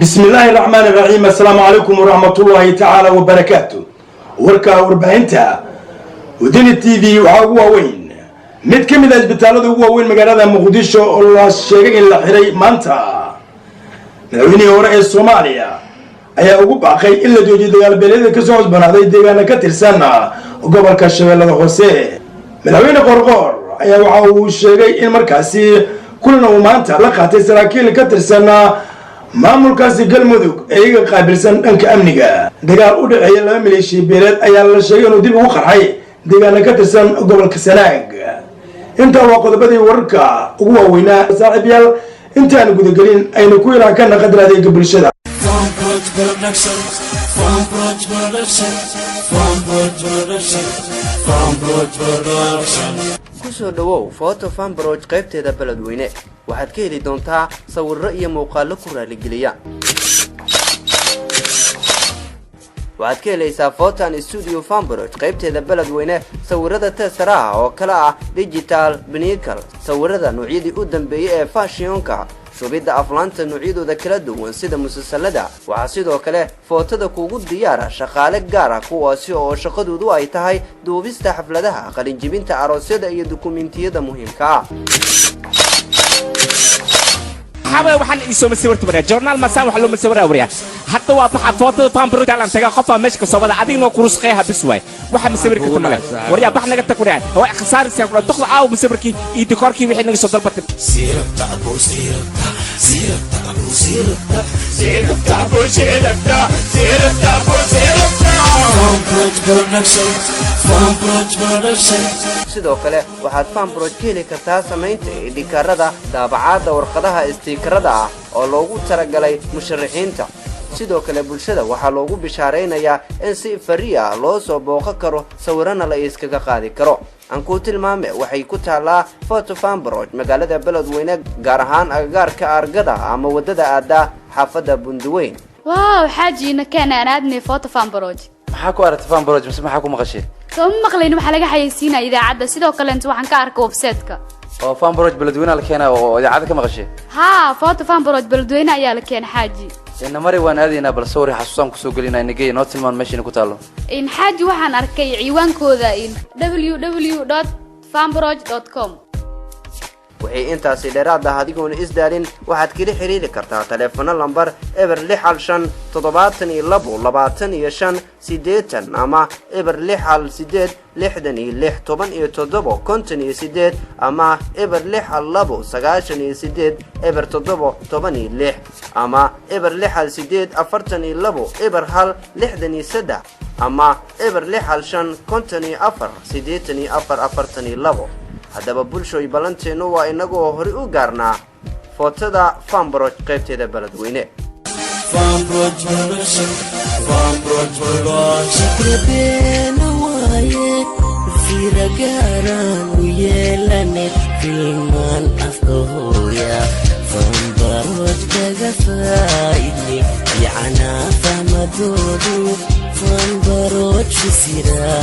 Bismi illaahi raxmaani raxiim. Assalaamu calaykum waraxmatullaahi tacaala wabarakaatu. Warka warbaahinta Wadani TV waxaa ugu waaweyn mid ka mid ah isbitaalada ugu waaweyn magaalada Muqdisho oo la sheegay in la xiray maanta. Madaxweynihii hore ee Soomaaliya ayaa ugu baaqay in la joojiyo dagaalbeeleeda kasoo cusbanaaday deegaana ka tirsan gobolka Shabeellada Hoose. Madaxweyne Qorqoor ayaa waxa uu sheegay in markaasi kulan uu maanta la qaatay saraakiil ka tirsan maamulkaasi Galmudug ee iyaga qaabilsan dhanka amniga. Dagaal u dhexeeya laba maleeshiya beeleed ayaa la sheegay inuu dib ugu qarxay deegaana ka tirsan gobolka Sanaag. Intaa waa qodobadii wararka ugu waaweynaa. Saaxiibyaal, intaan gudagelin, aynu ku ilaan ka naqadar adeega bulshada. Farmproj Production, Farmproj Production, Farmproj Production, Farmproj Production. Kusoo dhowow Photo Fambroj qaybteeda Beledweyne. Waxaad ka heli doontaa sawirro iyo muuqaallo ku raaligeliya. Waxaad ka helaysaa Photo Studio Fambroj qaybteeda Beledweyne sawirada teesaraha oo kale ah digital binical, sawirada noocyadii u dambeeyey ee fashionka, shubidda aflaanta noocyadooda kala duwan sida musalsalada. Waxaa sidoo kale footada kuugu diyaara shaqaale gaar ah, kuwaasi oo shaqadoodu ay tahay duubista xafladaha, qalinjibinta, aroosyada iyo dukumentiyada muhiimka ah. Waxaa waxaan ii soo masawirta waryaa joornaal masaan wax loo masawiraa waryaa. Hadda waa baxa footada Fambro taalan taga qofaa meesha ka soo wada adigna kurusqeeha bis waay. Waxa masawir karta male waryaa, bax naga tag waryaa, waa khasaaraysaa kula duqda aaw masawirkii iyo dikoorkii wixii naga soo dalbatay. Sirabta abu sirabta, sirabta abu sirabta, sirabta abu sirabta, sirabta abu sirabta. Farmproj Production, Farmproj Production. Sidoo kale waxaad Fambroj ka heli kartaa samaynta idhikaarada, daabacaadda warqadaha istiikarada ah oo loogu talagalay musharaxiinta. Sidoo kale bulshada waxaa loogu bishaaraynayaa in si free ah loo soo booqan karo, sawirana la iskaga qaadi karo. Aan kuu tilmaame, waxay ku taallaa Photo Fambroj magaalada Beledweyne, gaar ahaan agagaarka Argada ama waddada aadda xaafadda Bunduweyn. Wow, xaajiina keen aan aadnay Photo Fambroj. Maxaa ku aragtay Fambroj mise maxaa ku maqashay? Soo ma maqlayn? Waxaa laga xayeysiinaya idaacadda, sidoo kaleenta waxaan ka arkay website-ka. Oo Fambroj Beledweyne la keenaa oo idaacadda ka maqashay? Haa, Photo Fambroj Beledweyne ayaa la keenay, xaaji. Ina mari, waan aadaynaa, bal sawir xasuusaan kusoo gelinaa. Nagey, noo tilmaan meeshayna ku taallo. In xaaji, waxaan arkay ciwaankooda in www.fambroj.com. Waxay intaasi dheeraad ah, adigoona isdaalin, waxaad kala xiriiri kartaa taleefano lambar 0615 72 25 80 ama 0618 66 17 58 ama 0612 98 07 16 ama 0618 42 01 63 ama 0615 54 84 42. Haddaba bulshooy, ballanteennu waa inagoo horey u gaarnaa footada Fambroj qaybteeda Beledweyne. Farmproj Production, Farmproj Production. Fikradeena waaye, fiira gaaraan u yeelane, filmaan afka hooya Fambaroj kaga faa'idne, fiicanaa fahmadoodu Fambaroj fisiraa.